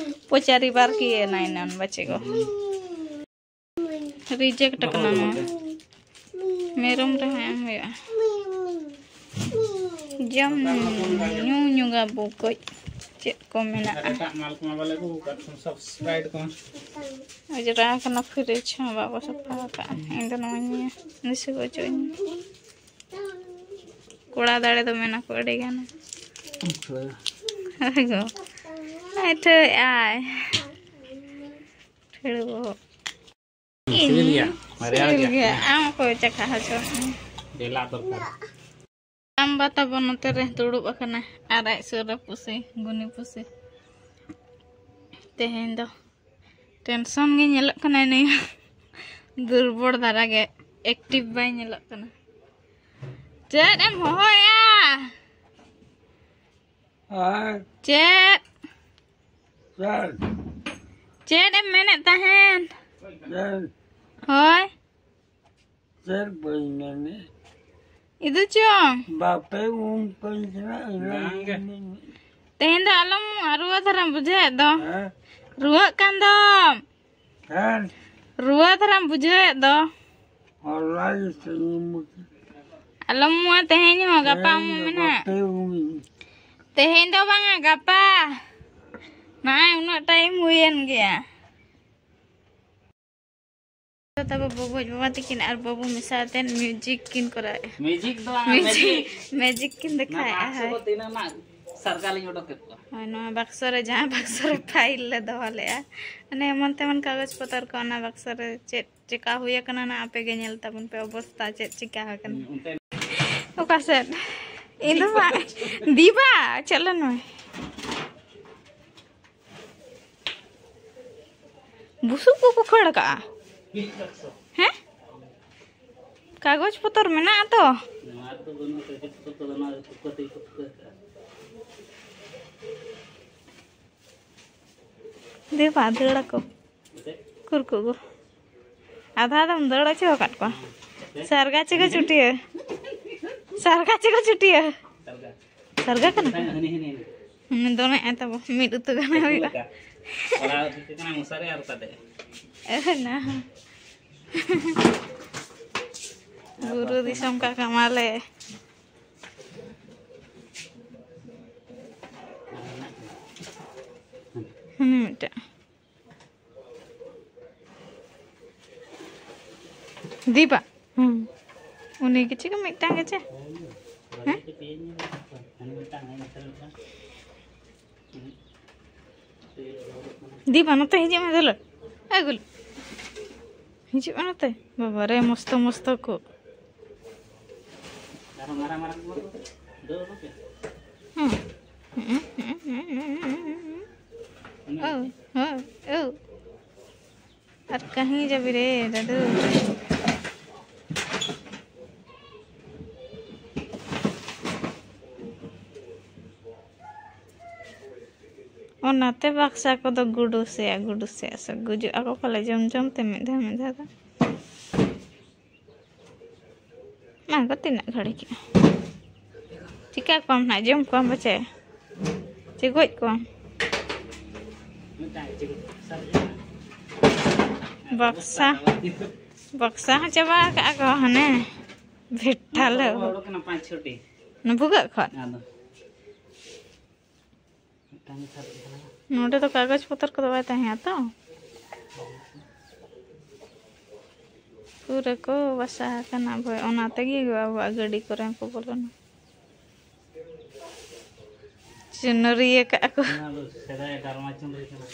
ᱯᱚᱪᱟ ᱨᱤᱵᱟᱨ ᱠᱤᱭᱟᱹ ᱱᱟᱭᱱᱟᱱ ᱵᱟᱪᱮ ᱠᱚ᱾ ᱨᱤᱡᱮᱠᱴ ᱠᱟᱱᱟ ᱱᱚᱣᱟ᱾ ᱢᱮᱨᱚᱢ ᱨᱮᱦᱚᱸ ᱮᱢ ᱦᱩᱭᱩᱜᱼᱟ᱾ ᱡᱚᱢ ᱧᱩ ᱧᱚᱜᱟᱵᱚ ᱠᱟᱹᱡ, ᱪᱮᱫ ᱠᱚ ᱢᱮᱱᱟᱜᱼᱟ᱾ ᱮᱴᱟᱜ ᱢᱟᱞ ᱠᱚᱢᱟ ᱵᱟᱞᱮ ᱟᱹᱜᱩ ᱟᱠᱟᱫ, ᱥᱚᱵ ᱥᱯᱨᱟᱭᱤᱴ ᱠᱚᱢᱟ᱾ ᱚᱡᱽᱨᱟ ᱟᱠᱟᱱᱟ, ᱯᱷᱨᱤᱡᱽ ᱦᱚᱸ ᱵᱟᱵᱚ ᱥᱟᱯᱷᱟ ᱟᱠᱟᱫᱼᱟ᱾ ᱤᱧ ᱫᱚ ᱱᱚᱣᱟᱧ ᱧᱩᱭᱟ, ᱱᱤᱥᱟᱹ ᱠᱚ ᱚᱪᱚᱜ ᱟᱹᱧ᱾ ᱠᱚᱲᱟ ᱫᱟᱲᱮ ᱫᱚ ᱢᱮᱱᱟ ᱠᱚ ᱟᱹᱰᱤ ᱜᱟᱱ᱾ ᱟᱪᱪᱷᱟ᱾ ᱦᱳᱭ ᱜᱚ᱾ ᱟᱭ ᱴᱷᱟᱹᱭ ᱟᱭ᱾ ᱴᱷᱟᱹᱲ ᱵᱚᱦᱚᱜ᱾ ᱥᱤᱵᱤᱞ ᱜᱮᱭᱟ? ᱨᱮᱭᱟᱲ ᱥᱤᱵᱤᱞ ᱜᱮᱭᱟ? ᱜᱮᱭᱟ᱾ ᱟᱢ ᱚᱠᱚᱭ ᱪᱟᱠᱷᱟ ᱦᱚᱪᱚ? ᱵᱮᱞᱟ ᱫᱚᱨᱠᱟᱨ᱾ ᱟᱢᱵᱟ ᱛᱟᱵᱚ ᱱᱚᱛᱮ ᱨᱮ ᱫᱩᱲᱩᱵ ᱟᱠᱟᱱᱟ ᱟᱨ ᱟᱡ ᱥᱩᱨ ᱨᱮ ᱯᱩᱥᱤ, ᱜᱩᱱᱤ ᱯᱩᱥᱤ᱾ ᱛᱮᱦᱮᱧ ᱫᱚ ᱴᱮᱱᱥᱚᱱ ᱜᱮ ᱧᱮᱞᱚᱜ ᱠᱟᱱᱟᱭ ᱱᱩᱭ᱾ ᱫᱩᱨᱵᱚᱲ ᱫᱷᱟᱨᱟ ᱜᱮ, active ᱵᱟᱭ ᱧᱮᱞᱚᱜ ᱠᱟᱱᱟ᱾ ᱪᱮᱫ ᱮᱢ ᱦᱚᱦᱚᱭᱟ? ᱟᱨ ᱪᱮᱫ? ᱪᱮᱫ? ᱪᱮᱫ ᱮᱢ ᱢᱮᱱᱮᱫ ᱛᱟᱦᱮᱱ? ᱪᱮᱫ? ᱦᱳᱭ᱾ ᱪᱮᱫ ᱵᱟᱹᱧ ᱢᱮᱱᱮᱫ? ᱤᱫᱩ ᱪᱚᱝ᱾ ᱵᱟᱯᱮ ᱩᱢ ᱠᱟᱹᱧ ᱠᱟᱱᱟ, ᱤᱱᱟᱹ ᱵᱟᱝᱜᱮ᱾ ᱛᱮᱦᱮᱧ ᱫᱚ ᱟᱞᱚᱢ ᱩᱢᱩᱜᱼᱟ, ᱨᱩᱣᱟᱹ ᱫᱷᱟᱨᱟᱢ ᱵᱩᱡᱷᱟᱹᱣᱮᱫ ᱫᱚ᱾ ᱦᱮᱸ? ᱨᱩᱣᱟᱹᱜ ᱠᱟᱱ ᱫᱚᱢ᱾ ᱦᱮᱸ? ᱨᱩᱣᱟᱹ ᱫᱷᱟᱨᱟᱢ ᱵᱩᱡᱷᱟᱹᱣᱮᱫ ᱫᱚ᱾ ᱦᱚᱞᱟ ᱜᱮ ᱥᱮᱧ ᱩᱢ ᱠᱟᱱᱟ᱾ ᱟᱞᱚᱢ ᱩᱢᱩᱜᱼᱟ ᱛᱮᱦᱮᱧ ᱦᱚᱸ, ᱜᱟᱯᱟ ᱛᱮᱦᱮᱧ ᱩᱢᱩᱜ ᱫᱚ ᱢᱮ ᱱᱟᱦᱟᱜ᱾ ᱵᱟᱯᱮ ᱩᱢᱤᱧ᱾ ᱛᱮᱦᱮᱧ ᱫᱚ ᱵᱟᱝᱟ, ᱜᱟᱯᱟ᱾ ᱱᱚᱜᱼᱚᱭ ᱩᱱᱟᱹᱜ time ᱦᱩᱭᱮᱱ ᱜᱮᱭᱟ᱾ ᱛᱟᱵᱚ ᱵᱚᱜᱚᱡ ᱵᱟᱵᱟ ᱛᱟᱹᱠᱤᱱ ᱟᱨ ᱵᱟᱹᱵᱩ ᱢᱮᱥᱟ ᱟᱛᱮᱱ music ᱠᱤᱱ ᱠᱚᱨᱟᱣᱮᱫᱼᱟ᱾ Music ᱫᱚ ᱵᱟᱝ, magic, magic᱾ Magic ᱠᱤᱱ ᱱᱚᱣᱟ ᱫᱮᱠᱷᱟᱣᱮᱫᱼᱟ, ᱵᱟᱠᱥᱚ ᱦᱳᱭ᱾ ᱠᱚ ᱛᱤᱱᱟᱹᱜ ᱨᱮᱱᱟᱜ ᱥᱟᱨᱜᱟ ᱞᱤᱧ ᱚᱰᱚᱠ ᱠᱮᱫ ᱠᱚᱣᱟ᱾ ᱦᱳᱭ, ᱱᱚᱣᱟ ᱵᱟᱠᱥᱚ ᱨᱮ, ᱡᱟᱦᱟᱸ ᱵᱟᱠᱥᱚ ᱨᱮ file ᱞᱮ ᱫᱚᱦᱚ ᱞᱮᱫᱼᱟ, ᱢᱟᱱᱮ ᱮᱢᱟᱱ ᱛᱮᱢᱟᱱ ᱠᱟᱜᱚᱡᱽ ᱯᱚᱛᱚᱨ ᱠᱚ, ᱚᱱᱟ ᱵᱟᱠᱥᱚ ᱨᱮ ᱪᱮᱫ ᱪᱮᱠᱟ ᱦᱩᱭ ᱟᱠᱟᱱᱟ, ᱱᱟ ᱟᱯᱮ ᱜᱮ ᱧᱮᱞ ᱛᱟᱵᱚᱱ ᱯᱮ ᱚᱵᱚᱥᱛᱟ ᱪᱮᱫ ᱪᱮᱠᱟ ᱟᱠᱟᱱᱟ᱾ ᱦᱩᱸ, ᱚᱱᱛᱮ ᱚᱠᱟ ᱥᱮᱫ? ᱤᱧ ᱫᱚ ᱵᱟᱝ᱾ ᱫᱤᱵᱟ, ᱪᱮᱫ ᱞᱮᱱ ᱢᱮ᱾ ᱵᱩᱥᱩᱵ ᱠᱚᱠᱚ ᱠᱷᱟᱹᱲ ᱠᱟᱜᱼᱟ᱾ ᱦᱮᱸ? ᱠᱟᱜᱚᱡᱽ ᱯᱚᱛᱚᱨ ᱢᱮᱱᱟᱜᱼᱟ ᱛᱚ? ᱱᱚᱣᱟ ᱨᱮᱫᱚ ᱵᱟᱹᱱᱩᱜᱼᱟ, ᱠᱟᱜᱚᱡᱽ ᱯᱚᱛᱚᱨ ᱫᱚ ᱱᱚᱣᱟ ᱨᱮ ᱛᱩᱠᱟᱹ ᱛᱮᱜᱮ ᱠᱚ ᱛᱩᱠᱟᱹ ᱠᱟᱜᱼᱟ᱾ ᱫᱮᱵᱟ, ᱫᱟᱹᱲ ᱟᱠᱚ᱾ ᱮᱱᱛᱮ? ᱠᱩᱨ ᱠᱚ ᱜᱚ᱾ ᱟᱫᱷᱟ ᱫᱚᱢ ᱫᱟᱹᱲ ᱦᱚᱪᱚ ᱟᱠᱟᱫ ᱠᱚᱣᱟ᱾ ᱦᱮᱸ᱾ ᱥᱟᱨᱜᱟ ᱪᱮ ᱠᱚ ᱪᱩᱴᱤᱭᱟᱹ? ᱥᱟᱨᱜᱟ ᱪᱮ ᱠᱚ ᱪᱩᱴᱤᱭᱟᱹ? ᱥᱟᱨᱜᱟ᱾ ᱥᱟᱨᱜᱟ ᱠᱟᱱᱟ ᱠᱚ? ᱦᱟᱹᱱᱤ, ᱦᱟᱹᱱᱤ, ᱦᱟᱹᱱᱤ᱾ ᱦᱩᱸ, ᱫᱚᱱᱮᱜ ᱟᱭ ᱛᱟᱵᱚ, ᱢᱤᱫ ᱩᱛᱩ ᱜᱟᱱᱮ ᱦᱩᱭᱩᱜᱼᱟ᱾ ᱞᱮᱠᱟ᱾ ᱚᱱᱟ ᱦᱚᱛᱮᱡ ᱛᱮ ᱠᱟᱱᱟ ᱢᱚᱥᱟᱨᱤ ᱟᱨ ᱠᱟᱫᱮ᱾ ᱮ, ᱱᱟ᱾ ᱵᱩᱨᱩ ᱫᱤᱥᱚᱢ ᱠᱟ ᱠᱟᱢᱟᱞᱮ᱾ ᱦᱩᱸ, ᱢᱤᱫᱴᱮᱡ᱾ ᱫᱤᱯᱟ᱾ ᱦᱩᱸ᱾ ᱩᱱᱤ ᱜᱮ ᱪᱮᱫ ᱢᱤᱫᱴᱟᱝ ᱜᱮ ᱪᱮ? ᱦᱮᱸ? ᱫᱤᱯᱟ, ᱱᱚᱛᱮ ᱦᱤᱡᱩᱜ ᱢᱮ, ᱫᱩᱞᱟᱹᱲ᱾ ᱮ, ᱜᱩᱞ᱾ ᱦᱤᱡᱩᱜ ᱢᱮ ᱱᱚᱛᱮ᱾ ᱵᱟᱵᱟ ᱨᱮ, ᱢᱚᱥᱛᱚ ᱢᱚᱥᱛᱚ ᱠᱚ᱾ ᱟᱨᱦᱚᱸ ᱢᱟᱨᱟᱝ ᱢᱟᱨᱟᱝ ᱠᱚ ᱫᱟᱹᱲ ᱩᱰᱩᱠ ᱠᱮᱫ᱾ ᱦᱩᱸ᱾ ᱦᱩᱸ, ᱦᱩᱸ, ᱦᱩᱸ, ᱦᱩᱸ, ᱦᱩᱸ, ᱦᱩᱸ᱾ ᱚ, ᱦᱚ, ᱚ᱾ ᱟᱨ ᱠᱟᱹᱦᱤ ᱡᱟᱵᱤ ᱨᱮ ᱫᱟᱫᱩ᱾ ᱚᱱᱟᱛᱮ ᱵᱟᱠᱥᱟ ᱠᱚᱫᱚ ᱜᱩᱰᱩ ᱥᱮᱭᱟ, ᱜᱩᱰᱩ ᱥᱮᱭᱟ ᱥᱮ ᱜᱩᱡᱩᱜ ᱟᱠᱚ ᱯᱟᱞᱮ ᱡᱚᱢ ᱡᱚᱢ ᱛᱮ ᱢᱤᱫ ᱫᱷᱟᱣ ᱢᱤᱫ ᱫᱷᱟᱣ ᱫᱚ᱾ ᱚᱱᱟ ᱠᱚ ᱛᱤᱱᱟᱹᱜ ᱜᱷᱟᱹᱲᱤᱡ ᱠᱮᱜᱼᱟ? ᱪᱤᱠᱟ ᱠᱚᱣᱟᱢ ᱱᱟᱜ? ᱡᱚᱢ ᱠᱚᱣᱟᱢ ᱯᱟᱪᱮ? ᱪᱮ ᱜᱚᱡ ᱠᱚᱣᱟᱢ? ᱵᱟᱠᱥᱟ, ᱵᱟᱠᱥᱟ ᱦᱚᱸ ᱪᱟᱵᱟ ᱟᱠᱟᱜᱼᱟ ᱠᱚ ᱦᱟᱱᱮ ᱵᱷᱮᱴᱟ ᱞᱮ᱾ ᱚᱰᱚᱠ ᱠᱟᱱᱟ ᱯᱟᱸᱪ ᱪᱷᱚᱴᱤ᱾ ᱚᱱᱟ ᱵᱷᱩᱜᱟᱹᱜ ᱠᱷᱚᱱ? ᱟᱫᱚ ᱢᱤᱫᱴᱟᱝ ᱜᱮ ᱥᱟᱨᱮᱡ ᱠᱟᱱᱟ᱾ ᱱᱚᱰᱮ ᱫᱚ ᱠᱟᱜᱚᱡᱽ ᱯᱚᱛᱚᱨ ᱠᱚᱫᱚ ᱵᱟᱭ ᱛᱟᱦᱮᱸᱭᱟ ᱛᱚ? ᱯᱩᱨᱟᱹ ᱠᱚ ᱵᱟᱥᱟ ᱟᱠᱟᱱᱟ ᱵᱷᱚᱭ, ᱚᱱᱟ ᱛᱮᱜᱮ ᱟᱵᱚᱣᱟᱜ ᱜᱟᱹᱰᱤ ᱠᱚᱨᱮ ᱦᱚᱸᱠᱚ ᱵᱚᱞᱚᱱᱟ᱾ ᱪᱩᱱᱨᱤᱭᱟᱹ ᱠᱟᱜᱼᱟ ᱠᱚ᱾ ᱚᱱᱟ ᱫᱚ ᱥᱮᱫᱟᱭ ᱰᱟᱨᱢᱟ ᱪᱩᱱᱨᱤ ᱠᱟᱱᱟ᱾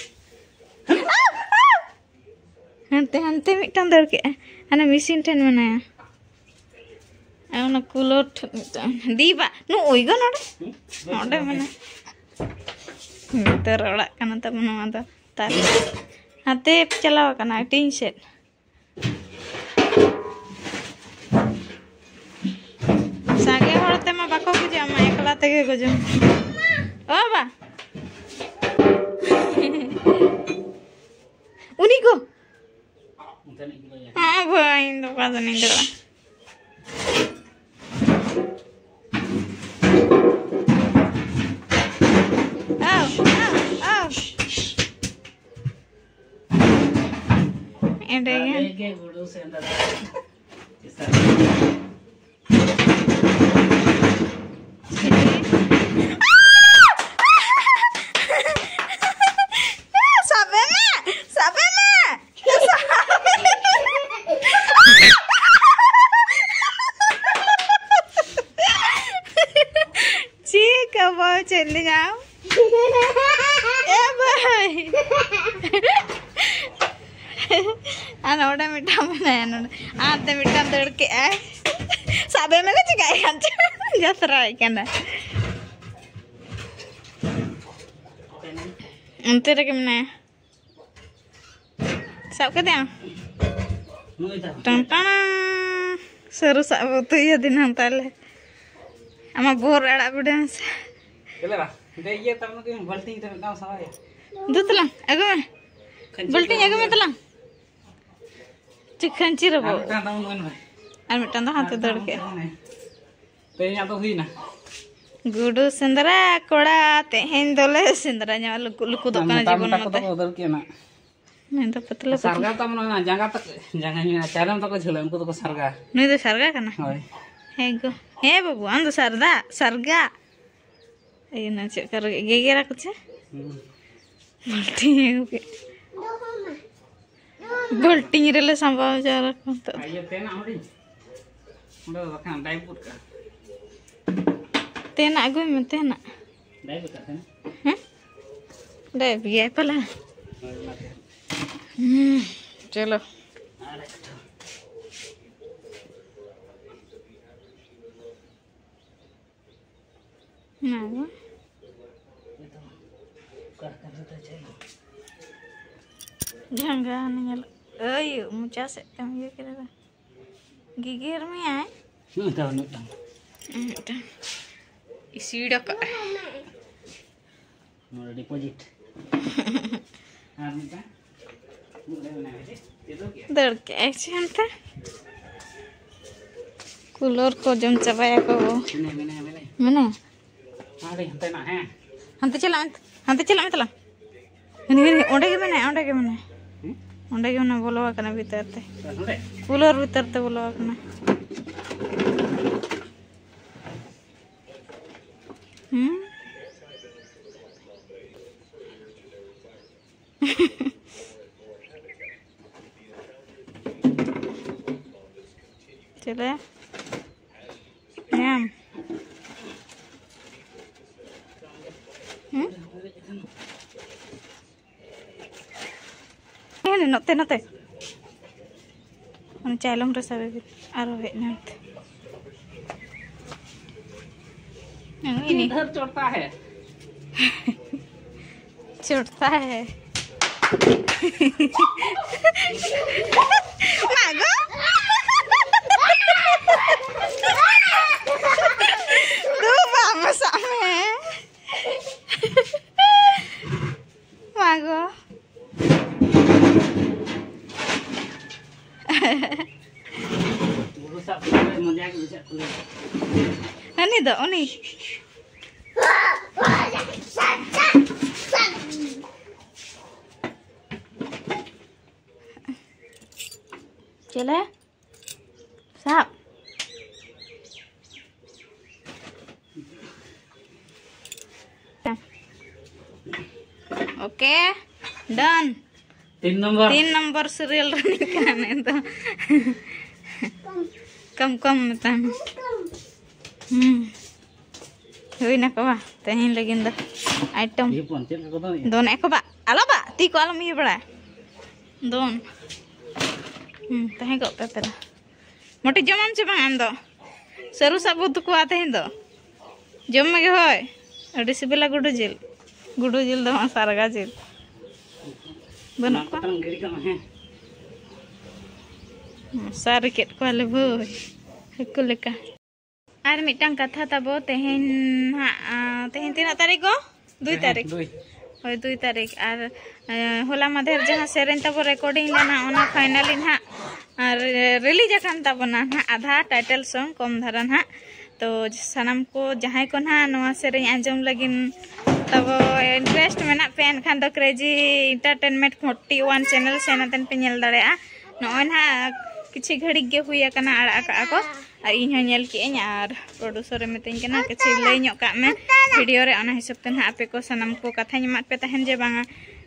ᱦᱟᱱᱛᱮ, ᱦᱟᱱᱛᱮ ᱢᱤᱫᱴᱟᱝ ᱫᱟᱹᱲ ᱠᱮᱜᱼᱟ᱾ ᱦᱟᱱᱮ ᱢᱮᱥᱤᱱ ᱴᱷᱮᱱ ᱢᱮᱱᱟᱭᱟ᱾ ᱟᱨ ᱚᱱᱟ ᱠᱩᱞᱟᱨ ᱴᱷᱮᱱ ᱢᱤᱫᱴᱟᱝ᱾ ᱫᱤ ᱵᱟ, ᱱᱩᱜᱼᱩᱭ ᱜᱚ ᱱᱚᱰᱮ᱾ ᱦᱩᱸ? ᱱᱚᱰᱮ ᱢᱮᱱᱟᱭᱟ᱾ ᱱᱤᱛᱚᱜ ᱨᱚᱲᱟᱜ ᱠᱟᱱᱟ ᱛᱟᱵᱚᱱ ᱱᱚᱣᱟ ᱫᱚ᱾ ᱛᱟᱨ ᱦᱟᱱᱛᱮ ᱪᱟᱞᱟᱣ ᱟᱠᱟᱱᱟ ᱴᱤᱧ ᱥᱮᱫ᱾ ᱥᱟᱸᱜᱮ ᱦᱚᱲ ᱛᱮᱢᱟ ᱵᱟᱠᱚ ᱜᱚᱡᱚᱜᱼᱟ, ᱢᱟ ᱮᱠᱞᱟ ᱛᱮᱜᱮ ᱜᱚᱡᱚᱜ᱾ ᱚ ᱵᱟ᱾ ᱩᱱᱤ ᱠᱚ᱾ ᱦᱮᱸ ᱵᱷᱟᱹᱭ, ᱤᱧ ᱫᱚ ᱚᱠᱟ ᱥᱮᱱ ᱤᱧ ᱫᱟᱹᱲᱟ? ᱟᱣ, ᱟᱣ, ᱟᱣ᱾ ᱮᱸᱰᱮ ᱜᱮ᱾ ᱟᱞᱮ ᱜᱮ ᱜᱩᱰᱩ ᱥᱮᱸᱫᱽᱨᱟ᱾ ᱥᱟᱵᱮ ᱢᱮ, ᱥᱟᱵᱮ ᱢᱮ᱾ ᱪᱤᱠᱟᱹ ᱵᱟᱭ ᱪᱮᱫ ᱞᱤᱧᱟ? ᱮ ᱵᱷᱟᱹᱭ᱾ ᱟᱨ ᱱᱚᱰᱮ ᱢᱤᱫᱴᱟᱝ ᱢᱮᱱᱟᱭᱟ, ᱱᱚᱰᱮ᱾ ᱟᱨ ᱛᱮ ᱢᱤᱫᱴᱟᱝ ᱫᱟᱹᱲ ᱠᱮᱜᱼᱟᱭ᱾ ᱥᱟᱵᱮ ᱢᱮ, ᱪᱤᱠᱟᱹᱭ ᱠᱟᱱ ᱪᱚ? ᱡᱟᱛᱨᱟᱭ ᱠᱟᱱᱟ᱾ ᱚᱱᱛᱮ ᱨᱮᱜᱮ ᱢᱮᱱᱟᱭᱟ᱾ ᱛᱟᱵ ᱠᱮᱫᱟᱢ? ᱱᱩᱭ ᱫᱚ᱾ ᱴᱟᱝ ᱴᱟᱝ᱾ ᱥᱟᱹᱨᱩ ᱥᱟᱵ ᱵᱚ ᱩᱛᱩᱭᱟ ᱫᱤᱱᱟᱹᱢ ᱛᱟᱦᱞᱮ᱾ ᱟᱢᱟᱜ ᱵᱚᱦᱚᱜ ᱨᱮ ᱟᱲᱟᱜ ᱵᱤᱰᱟᱹᱣ ᱢᱮᱥᱮ᱾ ᱪᱮᱫ ᱞᱮᱠᱟ? ᱫᱮ ᱤᱭᱟᱹ ᱛᱟᱵ ᱱᱩᱠᱤᱱ ᱵᱟᱹᱞᱴᱤᱱ ᱛᱮ ᱢᱤᱫ ᱫᱷᱟᱣ ᱥᱟᱵᱟᱭ᱾ ᱫᱩ ᱛᱟᱞᱟᱝ, ᱟᱹᱜᱩ ᱢᱮ᱾ ᱠᱷᱟᱹᱧᱪᱤ ᱵᱟᱹᱞᱴᱤᱱ ᱟᱹᱜᱩ ᱢᱮ ᱛᱟᱞᱟᱝ᱾ ᱪᱮᱫ ᱠᱷᱟᱹᱧᱪᱤ ᱨᱮᱵᱚ? ᱟᱨ ᱢᱤᱫᱴᱟᱝ ᱫᱚ ᱩᱱ ᱢᱮ᱾ ᱟᱨ ᱢᱤᱫᱴᱟᱝ ᱫᱚ ᱦᱟᱱᱛᱮ ᱟᱨ ᱫᱟᱹᱲ ᱢᱤᱫᱴᱟᱝ ᱠᱮᱫ᱾ ᱩᱱ ᱢᱮ᱾ ᱛᱮᱦᱮᱧᱟᱜ ᱫᱚ ᱦᱩᱭᱱᱟ᱾ ᱜᱩᱰᱩ ᱥᱮᱸᱫᱽᱨᱟ ᱠᱚᱲᱟ, ᱛᱮᱦᱮᱧ ᱫᱚᱞᱮ ᱥᱮᱸᱫᱽᱨᱟ ᱧᱚᱜ, ᱞᱩᱠᱩ-, ᱞᱩᱠᱩᱫᱚᱜ ᱟᱨ ᱠᱟᱱᱟ ᱢᱚᱴᱟ ᱡᱤᱵᱚᱱ ᱢᱚᱴᱟ ᱠᱚᱫᱚ ᱱᱚᱛᱮ᱾ ᱠᱚ ᱫᱟᱹᱲ ᱠᱮᱜᱼᱟ ᱱᱟᱜ᱾ ᱱᱩᱭ ᱫᱚ ᱯᱟᱛᱞᱟ ᱯᱟᱛᱞᱟ᱾ ᱥᱟᱨᱜᱟ ᱛᱟᱢ ᱱᱚᱜᱼᱚᱭ ᱱᱟ ᱡᱟᱸᱜᱟ ᱛᱟᱠᱚ, ᱡᱟᱸᱜᱟᱧ ᱢᱮᱱᱟ, ᱪᱟᱭᱞᱚᱢ ᱛᱟᱠᱚ ᱡᱷᱟᱹᱞᱟᱹᱜ, ᱩᱱᱠᱩ ᱫᱚᱠᱚ ᱥᱟᱨᱜᱟ᱾ ᱱᱩᱭ ᱫᱚ ᱥᱟᱨᱜᱟ ᱠᱟᱱᱟ? ᱦᱳᱭ᱾ ᱦᱮᱸ ᱜᱳ᱾ ᱦᱮᱸ ᱵᱟᱹᱵᱩ, ᱟᱢ ᱫᱚ ᱥᱟᱨᱫᱟ, ᱥᱟᱨᱜᱟ᱾ ᱤᱭᱟᱹ ᱱᱟ ᱪᱮᱫ ᱠᱚᱨᱮ ᱜᱮᱜᱮᱨᱟ ᱠᱚ ᱪᱮ? ᱦᱩᱸ᱾ ᱵᱟᱹᱞᱴᱤᱱ ᱟᱹᱜᱩ ᱠᱮᱫ᱾ ᱵᱟᱹᱞᱴᱤᱱ ᱨᱮᱞᱮ ᱥᱟᱢᱵᱟᱣ ᱡᱟᱣᱨᱟ ᱠᱚᱣᱟ ᱱᱤᱛᱚᱜ ᱫᱚ᱾ ᱟᱨ ᱤᱭᱟᱹ ᱛᱮᱱᱟᱜ ᱦᱩᱰᱤᱧ? ᱚᱸᱰᱮ ᱫᱚ ᱵᱟᱠᱷᱟᱱ ᱰᱟᱭᱵᱩᱴ ᱠᱟᱜᱼᱟ᱾ ᱛᱮᱱᱟᱜ ᱟᱹᱜᱩᱭ ᱢᱮ, ᱛᱮᱱᱟᱜ᱾ ᱰᱟᱭᱵᱩᱴ ᱠᱟᱜ ᱛᱟᱦᱮᱱᱟ? ᱦᱮᱸ? ᱰᱟᱭᱵ ᱜᱮᱭᱟᱭ ᱯᱟᱞᱮ᱾ ᱦᱳᱭ, ᱚᱱᱟᱛᱮ᱾ ᱦᱩᱸ, ᱪᱚᱞᱚ᱾ ᱟᱨ ᱮᱠᱴᱩ᱾ ᱚᱱᱟ ᱜᱮ᱾ ᱡᱷᱟᱸᱜᱟ ᱦᱟᱱᱮ ᱧᱮᱞ, ᱟᱹᱭ, ᱢᱚᱪᱟ ᱥᱮᱫ ᱛᱮᱢ ᱤᱭᱟᱹ ᱠᱮᱫᱟ ᱫᱟ᱾ ᱜᱮᱜᱮᱨ ᱢᱮᱭᱟᱭ᱾ ᱦᱩᱸ, ᱛᱟᱣ ᱢᱤᱫᱴᱟᱝ᱾ ᱢᱤᱫᱴᱟᱝ᱾ ᱤᱥᱤᱲ ᱟᱠᱟᱫ᱾ ᱱᱚᱰᱮ deposit᱾ ᱟᱨ ᱢᱤᱫᱴᱟᱝ᱾ ᱫᱟᱹᱲ ᱠᱮᱜᱼᱟᱭ ᱪᱮ ᱦᱟᱱᱛᱮ? ᱠᱩᱞᱳᱨ ᱠᱚ ᱡᱚᱢ ᱪᱟᱵᱟᱭᱟᱠᱚ᱾ ᱢᱮᱱᱟᱭᱟ, ᱢᱮᱱᱟᱭᱟ, ᱢᱮᱱᱟᱭᱟ᱾ ᱢᱮᱱᱟᱭᱟ? ᱟᱹᱰᱤ ᱦᱟᱱᱛᱮ ᱱᱟ, ᱦᱮᱸ᱾ ᱦᱟᱱᱛᱮ ᱪᱟᱞᱟᱜ ᱢᱮ, ᱦᱟᱱᱛᱮ ᱪᱟᱞᱟᱜ ᱢᱮ ᱛᱟᱞᱟᱝ᱾ ᱦᱟᱹᱱᱤ, ᱦᱟᱹᱱᱤ, ᱚᱸᱰᱮ ᱜᱮ ᱢᱮᱱᱟᱭᱟ, ᱚᱸᱰᱮ ᱜᱮ ᱢᱮᱱᱟᱭᱟ᱾ ᱦᱮᱸ? ᱚᱸᱰᱮ ᱜᱮ ᱢᱮᱱᱟᱭᱟ, ᱵᱚᱞᱚ ᱟᱠᱟᱱᱟ ᱵᱷᱤᱛᱟᱹᱨ ᱛᱮ᱾ ᱱᱚᱰᱮ? ᱠᱩᱞᱳᱨ ᱵᱷᱤᱛᱟᱹᱨ ᱛᱮ ᱵᱚᱞᱚ ᱟᱠᱟᱱᱟ᱾ ᱦᱩᱸ? ᱪᱮᱞᱮ? ᱧᱟᱢ᱾ ᱦᱩᱸ? ᱦᱮᱸ, ᱱᱚᱛᱮ, ᱱᱚᱛᱮ᱾ ᱚᱱᱟ ᱪᱟᱭᱞᱚᱢ ᱨᱮ ᱥᱟᱵᱮ ᱵᱤᱱ᱾ ᱟᱨᱚ ᱦᱮᱡ ᱮᱱᱟ ᱱᱚᱛᱮ᱾ ᱦᱮᱸ, ᱤᱱᱤ᱾ इधर चोरता है। चोरता है। ᱢᱟ ᱜᱚ᱾ ᱫᱩ ᱵᱟᱢ ᱥᱟᱵ ᱢᱮ᱾ ᱢᱟ ᱜᱚ᱾ ᱵᱩᱨᱩ ᱥᱟᱵ ᱠᱟᱛᱮ ᱢᱚᱡᱟ ᱜᱮ ᱵᱩᱡᱷᱟᱹᱜ ᱠᱟᱱᱟ᱾ ᱦᱟᱹᱱᱤ ᱫᱚ ᱩᱱᱤ᱾ ᱪᱮᱞᱮ? ᱥᱟᱵ᱾ ᱳᱠᱮ, ᱰᱚᱱ᱾ ᱛᱤᱱ ᱱᱚᱢᱵᱚᱨ᱾ ᱛᱤᱱ ᱱᱚᱢᱵᱚᱨ ᱥᱤᱨᱤᱭᱟᱞ ᱨᱤᱱᱤᱡ ᱠᱟᱱᱟᱭ ᱱᱩᱭ ᱫᱚ᱾ ᱠᱚᱢ ᱠᱚᱢ ᱢᱮᱛᱟᱢ᱾ ᱦᱩᱸ᱾ ᱦᱩᱭ ᱱᱟᱠᱚ ᱵᱟ, ᱛᱮᱦᱮᱧ ᱞᱟᱹᱜᱤᱫ ᱫᱚ ᱟᱭᱴᱮᱢ᱾ ᱤᱭᱟᱹ ᱯᱚᱱ, ᱪᱮᱫ ᱞᱮᱠᱟ ᱠᱚ ᱫᱚᱱᱮᱜᱼᱟ? ᱫᱚᱱᱮᱜᱼᱟ ᱠᱚ ᱵᱟ, ᱟᱞᱚ ᱵᱟ, ᱛᱤ ᱠᱚ ᱟᱞᱚᱢ ᱤᱭᱟᱹ ᱵᱟᱲᱟᱭᱟ᱾ ᱫᱚᱱ᱾ ᱦᱩᱸ, ᱛᱟᱦᱮᱸ ᱠᱚᱜ ᱯᱮ ᱟᱯᱮ ᱫᱚ᱾ ᱢᱚᱴᱤ ᱡᱚᱢᱟᱢ ᱪᱮ ᱵᱟᱝ ᱟᱢ ᱫᱚ? ᱥᱟᱹᱨᱩ ᱥᱟᱵ ᱵᱚ ᱩᱛᱩ ᱠᱚᱣᱟ ᱛᱮᱦᱮᱧ ᱫᱚ᱾ ᱡᱚᱢ ᱢᱮᱜᱮ ᱦᱳᱭ᱾ ᱟᱹᱰᱤ ᱥᱤᱵᱤᱞᱟ ᱜᱩᱰᱩ ᱡᱤᱞ᱾ ᱜᱩᱰᱩ ᱡᱤᱞ ᱫᱚ ᱵᱟᱝ, ᱥᱟᱨᱜᱟ ᱡᱤᱞ᱾ ᱵᱟᱹᱱᱩᱜ ᱚᱱᱟ ᱠᱚᱣᱟ? ᱠᱚᱛᱟᱢ ᱜᱤᱰᱤ ᱠᱟᱜ ᱢᱮ, ᱦᱮᱸ᱾ ᱥᱟᱨᱤ ᱠᱮᱫ ᱠᱚᱣᱟᱞᱮ ᱵᱷᱟᱹᱭ, ᱦᱟᱹᱠᱩ ᱞᱮᱠᱟ᱾ ᱟᱨ ᱢᱤᱫᱴᱟᱝ ᱠᱟᱛᱷᱟ ᱛᱟᱵᱚ, ᱛᱮᱦᱮᱧ ᱦᱟᱸᱜ, ᱟᱸ, ᱛᱮᱦᱮᱧ ᱛᱤᱱᱟᱹᱜ ᱛᱟᱹᱨᱤᱠᱷ ᱜᱚ? ᱫᱩᱭ ᱦᱮᱸ, ᱛᱟᱹᱨᱤᱠᱷ᱾ ᱫᱩᱭ᱾ ᱦᱳᱭ, ᱫᱩᱭ ᱛᱟᱹᱨᱤᱠᱷ᱾ ᱟᱨ, ᱟᱸ, ᱦᱚᱞᱟ ᱢᱟᱫᱷᱮᱨ ᱡᱟᱦᱟᱸ ᱥᱮᱨᱮᱧ ᱛᱟᱵᱚ recording ᱞᱮᱱᱟ, ᱚᱱᱟ finally ᱱᱟᱦᱟᱜ, ᱟᱨ, release ᱟᱠᱟᱱ ᱛᱟᱵᱚᱱᱟ ᱱᱟᱦᱟᱜ, ᱟᱫᱷᱟ title song ᱠᱚᱢ ᱫᱷᱟᱨᱟ ᱱᱟᱦᱟᱜ᱾ ᱛᱚ, ᱥᱟᱱᱟᱢ ᱠᱚ ᱡᱟᱦᱟᱸᱭ ᱠᱚ ᱱᱟᱦᱟᱜ ᱱᱚᱣᱟ ᱥᱮᱨᱮᱧ ᱟᱸᱡᱚᱢ ᱞᱟᱹᱜᱤᱫ ᱛᱟᱵᱚ interest ᱢᱮᱱᱟᱜ ᱯᱮᱭᱟ, ᱮᱱᱠᱷᱟᱱ ᱫᱚ Crazy Entertainment forty one channel ᱥᱮᱱ ᱟᱛᱮᱱ ᱯᱮ ᱧᱮᱞ ᱫᱟᱲᱮᱭᱟᱜᱼᱟ᱾ ᱱᱚᱜᱼᱚᱭ ᱱᱟᱦᱟᱜ ᱠᱤᱪᱷᱤ ᱜᱷᱟᱹᱲᱤᱡ ᱜᱮ ᱦᱩᱭ ᱟᱠᱟᱱᱟ, ᱟᱲᱟᱜ ᱟᱠᱟᱫᱼᱟ ᱠᱚ᱾ ᱟᱨ ᱤᱧ ᱦᱚᱸ ᱧᱮᱞ ᱠᱮᱜᱼᱟᱹᱧ, ᱟᱨ producer ᱮ ᱢᱤᱛᱟᱹᱧ ᱠᱟᱱᱟ, "ᱠᱤᱪᱷᱤ ᱞᱟᱹᱭ ᱧᱚᱜ ᱠᱟᱜ ᱢᱮ video ᱨᱮ", ᱚᱱᱟ ᱦᱤᱥᱟᱹᱵ ᱛᱮ ᱱᱟᱦᱟᱜ ᱟᱯᱮ ᱠᱚ ᱥᱟᱱᱟᱢ ᱠᱚ ᱠᱟᱛᱷᱟᱧ ᱮᱢᱟᱫ ᱯᱮ ᱛᱟᱦᱮᱱ ᱡᱮ ᱵᱟᱝᱟ,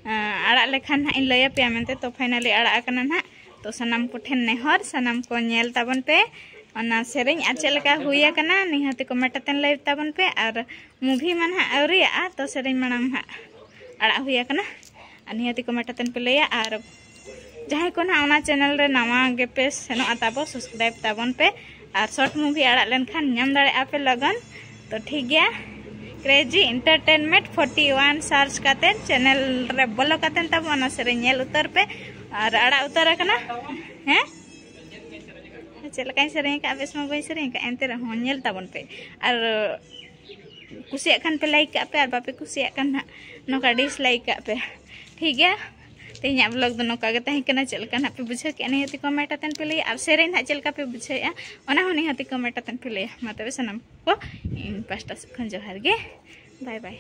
ᱟᱸ, ᱟᱲᱟᱜ ᱞᱮᱠᱷᱟᱱ ᱱᱟᱦᱟᱜ ᱤᱧ ᱞᱟᱹᱭ ᱟᱯᱮᱭᱟ ᱢᱮᱱᱛᱮ᱾ ᱛᱚ finally ᱟᱲᱟᱜ ᱟᱠᱟᱱᱟ ᱱᱟᱦᱟᱜ᱾ ᱛᱚ ᱥᱟᱱᱟᱢ ᱠᱚᱴᱷᱮᱱ ᱱᱮᱦᱚᱨ, ᱥᱟᱱᱟᱢ ᱠᱚ ᱧᱮᱞ ᱛᱟᱵᱚᱱ ᱯᱮ ᱚᱱᱟ ᱥᱮᱨᱮᱧ ᱟᱨ ᱪᱮᱫ ᱞᱮᱠᱟ ᱦᱩᱭ ᱟᱠᱟᱱᱟ, ᱱᱤᱦᱟᱹᱛᱤ comment ᱟᱛᱮᱱ ᱞᱟᱹᱭ ᱛᱟᱵᱚᱱ ᱯᱮ᱾ ᱟᱨ movie ᱢᱟ ᱱᱟᱦᱟᱜ ᱟᱹᱣᱨᱤᱭᱟᱜᱼᱟ, ᱛᱚ ᱥᱮᱨᱮᱧ ᱢᱟᱲᱟᱝ ᱱᱟᱦᱟᱜ ᱟᱲᱟᱜ ᱦᱩᱭ ᱟᱠᱟᱱᱟ᱾ ᱟᱨ ᱱᱤᱦᱟᱹᱛᱤ comment ᱟᱛᱮᱱ ᱯᱮ ᱞᱟᱹᱭᱟ᱾ ᱟᱨ ᱡᱟᱦᱟᱸᱭ ᱠᱚ ᱱᱟᱦᱟᱜ ᱚᱱᱟ channel ᱨᱮ ᱱᱟᱣᱟ ᱜᱮᱯᱮ ᱥᱮᱱᱚᱜᱼᱟ ᱛᱟᱵᱚ, subscribe ᱛᱟᱵᱚᱱ ᱯᱮ᱾ ᱟᱨ short movie ᱟᱲᱟᱜ ᱞᱮᱱᱠᱷᱟᱱ ᱧᱟᱢ ᱫᱟᱲᱮᱭᱟᱜᱼᱟ ᱯᱮ ᱞᱚᱜᱚᱱ᱾ ᱛᱚ ᱴᱷᱤᱠ ᱜᱮᱭᱟ, Crazy Entertainment forty one search ᱠᱟᱛᱮ channel ᱨᱮ ᱵᱚᱞᱚ ᱠᱟᱛᱮ ᱛᱟᱵᱚ ᱚᱱᱟ ᱥᱮᱨᱮᱧ ᱧᱮᱞ ᱩᱛᱟᱹᱨ ᱯᱮ᱾ ᱟᱨ ᱟᱲᱟᱜ ᱩᱛᱟᱹᱨ ᱟᱠᱟᱱᱟ᱾ ᱦᱮᱸ, ᱪᱮᱫ ᱞᱮᱠᱟᱧ ᱥᱮᱨᱮᱧ ᱟᱠᱟᱫᱼᱟ, ᱵᱮᱥ ᱢᱟ ᱵᱟᱹᱧ ᱥᱮᱨᱮᱧ ᱟᱠᱟᱫᱼᱟ, ᱮᱱᱛᱮ ᱨᱮᱦᱚᱸ ᱧᱮᱞ ᱛᱟᱵᱚᱱ ᱯᱮ᱾ ᱟᱨ ᱠᱩᱥᱤᱭᱟᱜ ᱠᱷᱟᱱ ᱯᱮ like ᱠᱟᱜ ᱯᱮ, ᱟᱨ ᱵᱟᱯᱮ ᱠᱩᱥᱤᱭᱟᱜ ᱠᱷᱟᱱ ᱦᱟᱸᱜ ᱱᱚᱝᱠᱟ dislike ᱠᱟᱜ ᱯᱮ, ᱴᱷᱤᱠ ᱜᱮᱭᱟ? ᱛᱮᱦᱮᱧᱟᱜ vlog ᱫᱚ ᱱᱚᱝᱠᱟ ᱜᱮ ᱛᱟᱦᱮᱸ ᱠᱟᱱᱟ᱾ ᱪᱮᱫ ᱞᱮᱠᱟ ᱱᱟᱦᱟᱜ ᱯᱮ ᱵᱩᱡᱷᱟᱹᱣ ᱠᱮᱜᱼᱟ, ᱱᱤᱦᱟᱹᱛ comment ᱟᱛᱮᱱ ᱯᱮ ᱞᱟᱹᱭᱟ, ᱟᱨ ᱥᱮᱨᱮᱧ ᱱᱟᱦᱟᱜ ᱪᱮᱫ ᱞᱮᱠᱟ ᱯᱮ ᱵᱩᱡᱷᱟᱹᱣᱮᱜᱼᱟ, ᱚᱱᱟ ᱦᱚᱸ ᱱᱤᱦᱟᱹᱛ comment ᱟᱛᱮᱱ ᱯᱮ ᱞᱟᱹᱭᱟ᱾ ᱢᱟ ᱛᱚᱵᱮ ᱥᱟᱱᱟᱢ ᱠᱚ ᱤᱧ ᱯᱟᱥᱴᱟ ᱥᱮᱫ ᱠᱷᱚᱱ ᱡᱚᱦᱟᱨ ᱜᱮ, bye bye᱾